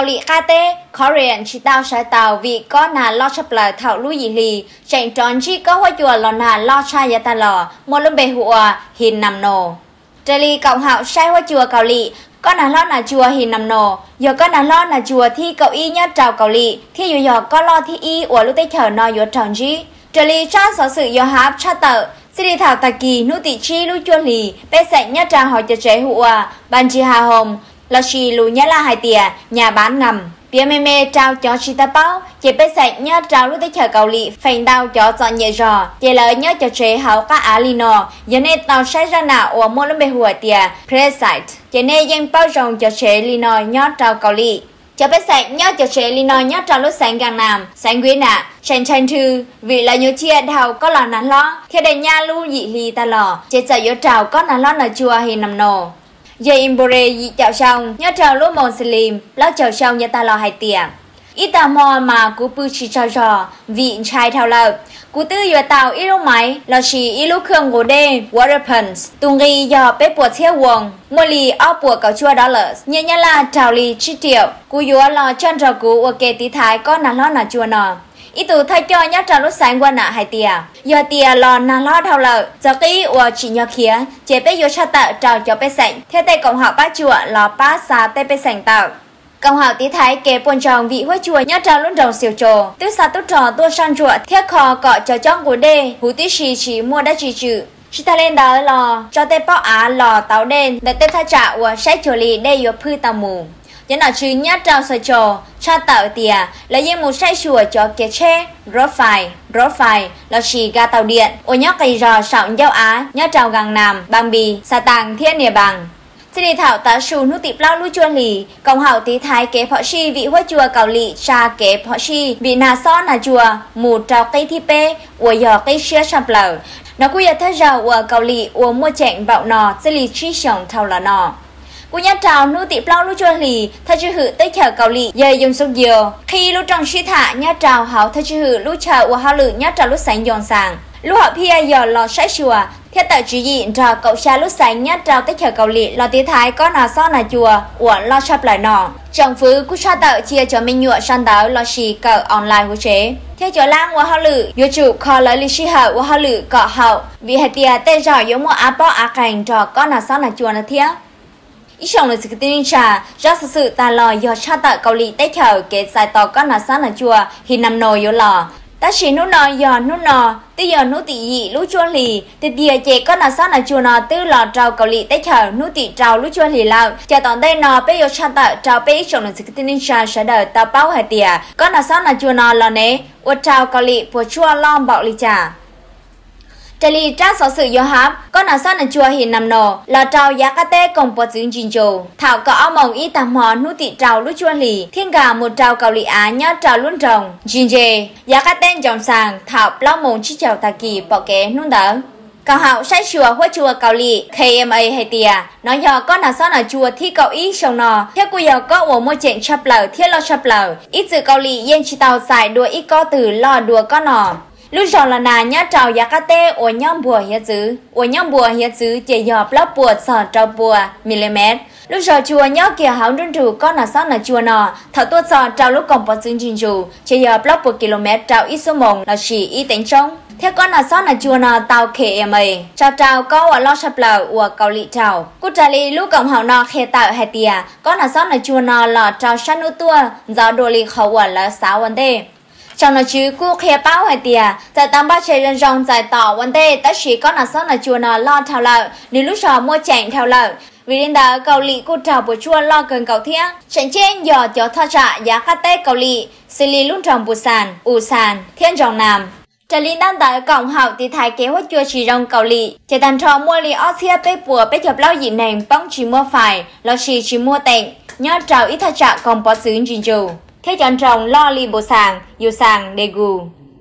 Kaus Lim Qab Teb Korea tsis tau sawv taus vim kob nag loj tshaj plaws thaum lub yim hli, tseem rov ntsib kob huab cua los nag loj tshaj yav tag los muaj lub npe hu ua Hin Nam Nos. Raws li koom haum saib huab cua Kaus Lim, kob nag hlob nas cua Hin Nam Nos yog kob nag hlob nas cua thib kaum ib nyob rau Kaus Lim thiab yuav yog kob loj thib ib uas lub teb chaws no yuav raug ntsib. Raws li tsab xov xwm Yauhas tshaj tawm, txij li thaum tag kis hnub tim tsib lub cuaj hlis, pej xeem nyob rau hauv cov tsev hu ua Paj Ntsig Ha Hoos, lossis lus Nyab Laj hais tias Nhà Bán Ngầm, piav me me rau cov tsis tau paub, ces pej xeem nyob rau lub teb chaws Kaus Lim feem ntau cov txom nyem zog, ces lawv nyob cov tsev hauv qab av li no. Yog nej tau saib zaj nam uas muaj lub npe hu hais tias Parasite, ces nej yeej paub zoo cov tsev li no nyob rau Kaus Lim. Cov pej xeem nyob cov tsev li no nyob rau lub xeev Gangnam, xeev Guinam, tseem ntshai nrhw vim lawv nyuaj ciaj dhau kob los nag hlob thiab dej nyab lub yim hli tag los, ces txawm yuav raug kob nag hlob nas cua Hin Nam Nos. Yog Inpore yim caum xyoo nyob rau lub Muslim plaub caug xyoo yav tag los hais tias, ib tag hmo mas kuv pw tsis tsaug zog vim ntshai dhau lawm. Kuv twb yuav tau ib lub maiv lossis ib lub khwj nqus dej water pumps, tus nqi yog peb puas txhiab won, muaj li ob puas kaum cuaj dollars, nyiaj Nyab Laj raug li tsib riaum. Kuv yuav los coj nrog kuv ua ke tiv thaiv kob nag hlob nas cua no. Ib tug thawj coj nyob rau lub xeev Guanam hais tias, yog tias los nag hlob dhau lawm, txog qib uas tsim nyog khiav, ces peb yuav tshaj tawm rau cov pej xeem thiab tej koom haum pab cuam los pab xa tej pej xeem tawm. Koom haum tiv thaiv kev puas ntsoog vim huab cua nyob rau lub nroog Xiu Tso twb xa tub rog tuaj saj ntsuam thiab kho kom cov cob nqus dej huv tib si tsis muaj dab tsi tswm. Tsis tag li ntawd los tso tej pob av los tauv dej ntawm tej thaj tsam uas saib cuag li dej yuav phwj tau mus. Cov nom tswv nyob rau Xiu Tso tshaj tawm tias lawv yeej mus saib xyuas cov kev tsheb, road fai, road fai lossis ga tau diam uas nyob qis zog saum ncauj av nyob rau Gangnam, Pabbi, Satan thiab Nias Pas. Txij li thaum tav su hnub tim plaub lub cuaj hlis, koom haum tiv thaiv kev phom sij vim huab cua Kaus Lim tsa kev phom sij vim nag xob nas cua mus rau qib thib peb uas yog qib siab tshaj plaws. No kuj yog thawj zaug uas Kaus Lim ua muaj ceem npaum no txij li tsib xyoos dhau los no. Kuj nyob rau hnub tim plaub lub cuaj hlis, thawj tswj hwm teb chaws Kaus Lim yawg Yoon Suk Yeol qhib lub rooj sib tham nyob rau hauv thawj tswj hwm lub chaw ua hauj lwm nyob rau lub xeev Yongsan. Lub hom phiaj yog los saib xyuas thiab tawm tswv yim nrog kaum xya lub xeev nyob rau teb chaws Kaus Lim los tiv thaiv kob nag xob nas cua uas loj tshaj plaws no. Tsoom fwv kuj tshaj tawm cia cov me nyuam sau ntawv lossis kawm online huv tsev, thiab cov laab ua hauj lwm yuav tsum kho lawv li sij hawm ua hauj lwm kom haum vim hais tias tej zaum yuav muaj av pob av qeeg nrog kob nag xob nas cua no thiab. Ib xyoos lawm xwm kwv tij neej tsa, zaj xov xwm tas los yog tshaj tawm Kaus Lim teb chaws kev txais tos kob nag xob nas cua Hin Nam Nos yuav los. Tab sis hnub no yog hnub no, twb yog hnub tim yim lub cuaj hlis, tiag tiag ces kob nag xob nas cua no twb los rau Kaus Lim teb chaws hnub tim rau lub cuaj hlis lawm. Ces tom ntej no peb yuav tshaj tawm rau peb ib tsoom niam txiv kwv tij neej tsa sawv daws tau paub hais tias kob nag xob nas cua no los ne ua rau Kaus Lim puas tsuaj loj npaum li cas. Raws li rab xov xwm Yauhas, kob nag xob nas cua Hin Nam Nos los rau yav qab teb koog pov txwv Ntsis Ntsus thaum kaum ob moos ib tag hmo hnub tim rau lub cuaj hlis thiab nkag mus rau Kaus Lim Av nyob rau lub nroog Ntsis Ntses yav qab teb Ncoos Xaas thaum plaub moos tsib caug tag kis pom kev hnub ntawd. Koom haum saib xyuas huab cua Kaus Lim K M A hais tias nov yog kob nag xob nas cua thib kaum ib xyoo no thiab kuj yog kob uas muaj ceem tshaj plaws thiab loj tshaj plaws. Ib txwm Kaus Lim yeej tsis tau txais dua ib kob twg loj dua kob no. Lub zog Los Nas nyob rau yav qab teb uas nyob npuas hiav txwv, uas nyob npuas hiav txwv ces yog plaub puas txog rau pua milimev. Lub zog cua nyob kiag hauv nruab nrug kob nag xob nas cua no, thaum tuaj txog rau lub koog pov txwv Ntsis Ntsus ces yog plaub puas kilomev rau ib xuab moos lossis ib teev tsoob. Thiab kob nag xob nas cua no tau K M A tso rau kob uas loj tshaj plaws uas Kaus Lim raug. Kuj raws li lub koom haum no qhia tawm hais tias kob nag xob nas cua no los rau sab hnub tuaj ntxov dua li qhov uas lawv xav ua ntej. Tsoom nom tswv kuj qhia paub hais tias txawm tau npaj tseg zoo zoo txais tos ua ntej tab sis kob nag xob nas cua no loj dhau lawm, nws lub zog muaj ceem dhau lawm. Vim li ntawd Kaus Lim kuj raug puas tsuaj loj kawg nkaus thiab. Tseem ceeb yog cov thaj tsam yav qab teb Kaus Lim xws li lub nroog Npuxas, Uxas thiab nroog Nas. Raws li ntaub ntawv koom haum tiv thaiv kev huab cua tsis zoo Kaus Lim ces tag nrho muaj li ob txhiab peb puas peb caug plaub yim neeg poob tsis muaj fais lossis tsis muaj teem nyob rau ib thaj tsam koog pov txwv Ntsis Ntsus thiab cov nroog loj li Npuxas, Yuxas, Daegu.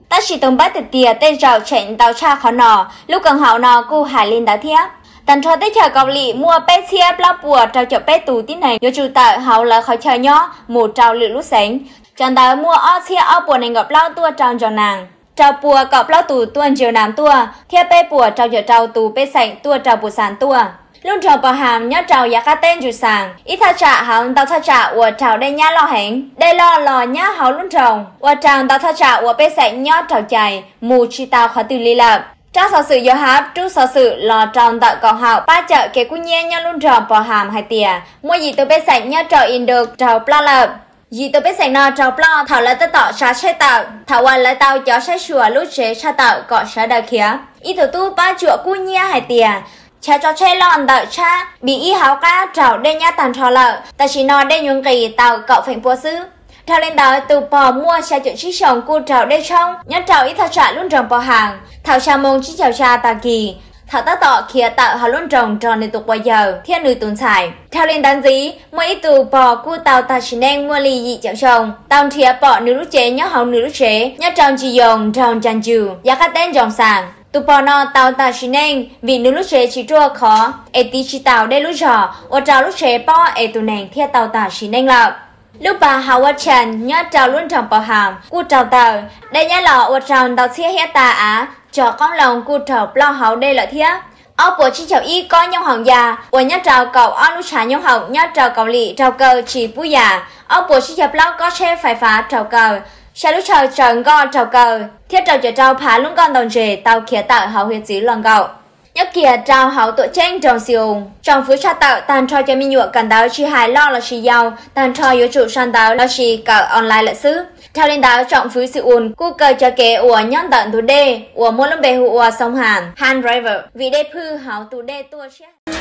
Tab sis tus npab tiag tiag tej zaum tseem ntau tshaj qhov no, lub koom haum no kuj hais li ntawd thiab. Tag nrho teb chaws Kaus Lim muaj peb txhiab plaub puas rau caum peb tus tib neeg yuav tsum tawm hauv lawv qhov chaw nyob mus rau lwm lub xeev. Cov ntawd muaj ob txhiab ob puas nees nkaum plaub tuaj rau nroog Nas, rau puas kaum plaub tus tuaj Ntsias Nas tuaj, thiab peb puas rau caum rau tus pej xeem tuaj rau Npuxas tuaj. Lub nroog Pos Has nyob rau yav qab teb Ntsum Xas, ib thaj tsam hauv ntau thaj tsam uas raug dej nyab loj heev. Dej loj los nyab hauv lub nroog, ua rau ntau thaj tsam uas pej xeem nyob raug cais mus tsis tau qhov twg li lawm. Rab xov xwm Yauhas rub xov xwm los rau ntawm koom haum pab cawm kev kub hnyiab nyob lub nroog Pos Has hais tias muaj yim tus pej xeem nyob rau Indus raug ploj lawm. Yim tus pej xeem no raug ploj thaum lawv tab tom tsav tsheb tawm, thaum uas lawv tau cov saib xyuas lub tsev tshaj tawm kom sawv daws khiav. Ib tug tub pab cuam kub hnyiab hais tias chav tso tsheb loj ntawm tshab bi ib hauv qab raug dej nyab tag nrho lawm, tam sim no dej nyuam nqis tau kaum feem pua xwb. Dhau li ntawd, tus pog muaj xya caum tsib xyoos kuj raug dej tshoob nyob rau ib thaj tsam lub nroog Pos Has thaum xya moos tsib caug xya tag kis, thaum tab tom khiav tawm hauv lub nroog nrog nws tus quas yawg thiab nws tus ntxhais. Dhau li ntawd ntxiv, muaj ib tug pog kuj tau tag sim neej muaj li yim caum xyoo, tau nrhiav pom nws lub cev nyob hauv nws lub tsev nyob rau Ntsis Yoos nroog Ncas Ntsws yav qab teb Ntsum Xas. Tus pog no tau tag sim neej vim nws lub tsev tsis ruaj khov es tiv tsis taus dej lub zog, ua rau lub tsev pob es tus neeg thiaj tau tag sim neej lawm. Lub pas Hawatchans nyob rau lub nroog Pos Has kuj raug tawg, dej nyab los ua rau ntau txhiab hiab tas av, cog qoob loo kuj raug ploj hauv dej lawm thiab. Ob puas tsib caug ib kob nyoob hoom ya uas nyob rau kaum ob lub tshav nyoob hoom nyob rau Kaus Lim raug kaw tsis pub yam. Ob puas tsib caug plaub kob tsheb fais fav raug kaw, xya lub chaw tsaws nkoj raug kaw, thiab rau caum rau phav lub nkoj ntaus ntses tau khiav tawm hauv hiav txwv los nkaum. Nyob kiag rau hauv tuam ceeb nroog Xi-us, tsoom fwv tshaj tawm tag nrho cov me nyuam kawm ntawv tsis hais loj lossis yau tag nrho yuav tsum sau ntawv lossis kawm online lawm xwb. Dhau li ntawd, tsoom fwv Xi-us kuj kaw cov kev uas nyob ntawm ntug dej uas muaj lub npe hu ua Sông Hàn, Han River, vim dej phwj hauv tus dej tuaj siab